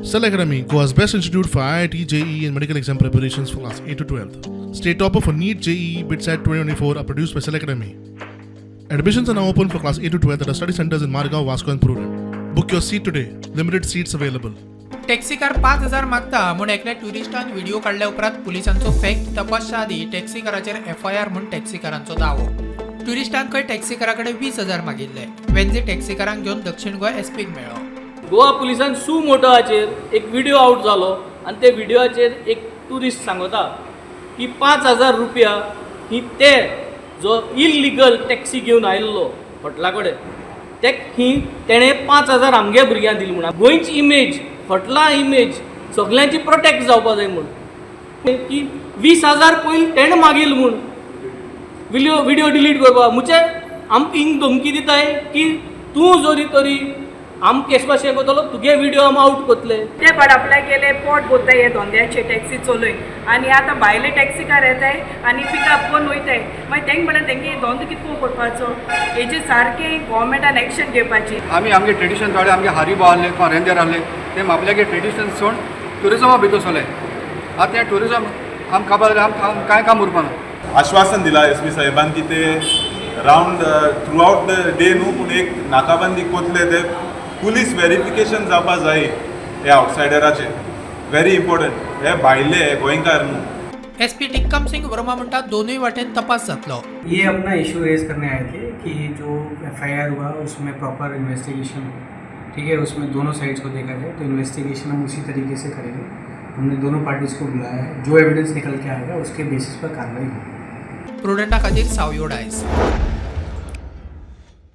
Cell Academy, Goa's best institute for IIT, JEE, and medical exam preparations for class 8 to 12. State topper for NEET, JEE, BITSAT 2024 are produced by Cell Academy. Admissions are now open for class 8 to 12 at our study centers in Margao, Vasco, and Prudent. Book your seat today. Limited seats available. Taxi car 5000 मागता म्हूण एकल्या ट्युरिस्टान video काडल्या उपरांत पुलिसांचो fact तपासच्या आदीं टॅक्सीकाराचेर FIR म्हूण टॅक्सीकारांचो दावो. ट्युरिस्टान खंय टॅक्सीकारा कडेन 20,000 मागिल्ले. वेन्झी टॅक्सीकारांक घेवन दक्षिण गोंय एसपीक मेळ्ळो. गोवा पुलिसान सु मोटोहाचेर एक व्हिडिओ आउट जालो आनी ते व्हिडियोचेर एक ट्युरिस्ट सांगता की 5000 रुपया ही ते जो इलिगल टॅक्सी घेवन आयिल्लो हॉटला कडेन ते ही तेणें 5000 आमगे भुरग्यांक दिली म्हूण. गोंयची इमेज, हॉटला इमेज सगल्यांची प्रोटेक्ट जावपा जाय म्हूण की 20,000 पयलीं तेणें मागील म्हूण व्हिडिओ डिलीट करपाक म्हणजे आमकां हिंग धमकी दिताय की तूं जरी तरी आम केस भाशेन करतलो, तुगे व्हिडिओ आम आवट करतले. ते बडापल्या गेले, पोट भरताय हे धंद्याचे टॅक्सी चलय आनी आतां भायले टॅक्सीकार येताय आनी पिकअप करून वयताय. मागीर तेंक म्हणल्यार तेंगे धंदो कितको करपाचो? हेजे सारकें गोवोरमेंटान एक्शन घेवपाची. आमी आमगे ट्रेडिशन, थोडे आमगे हारिबो आहले किंवा रेंदेर आहले, ते आपल्यागे ट्रेडिशन सोड ट्युरिजमा भितर सरले. आतां तें ट्युरिजम आमकां खबर जाल्यार आमकां कांय काम उरपाना. आश्वासन दिला एस पी साहेबान की ते round through out the day न्हू, पूण एक नाकाबंदी कोतले. ते पुलीस वेरिफिकेशन जावपा जाय हे आवटसायडराचे, व्हेरी इम्पॉर्टंट. हे भायले गोंयकार न्हू. एसपी टिक्कम सिंग वर्मा म्हणटा, दोनूय वाटेन तपास जातलो. ये अपना इशू रेज करने आए थे कि जो एफआईआर हुआ, उसमें प्रॉपर इन्वेस्टिगेशन हो, ठीक है, उसमें दोनों साइड्स को देखा जाए, तो इन्वेस्टिगेशन हम उसी तरीके से करेंगे. हमने दोनों पार्टीज़ को बुलाया है. जो एविडेंस निकल के आएगा, उसके बेसिस पर कार्रवाई होगी. प्रुडंटा खातीर सावयो डायस.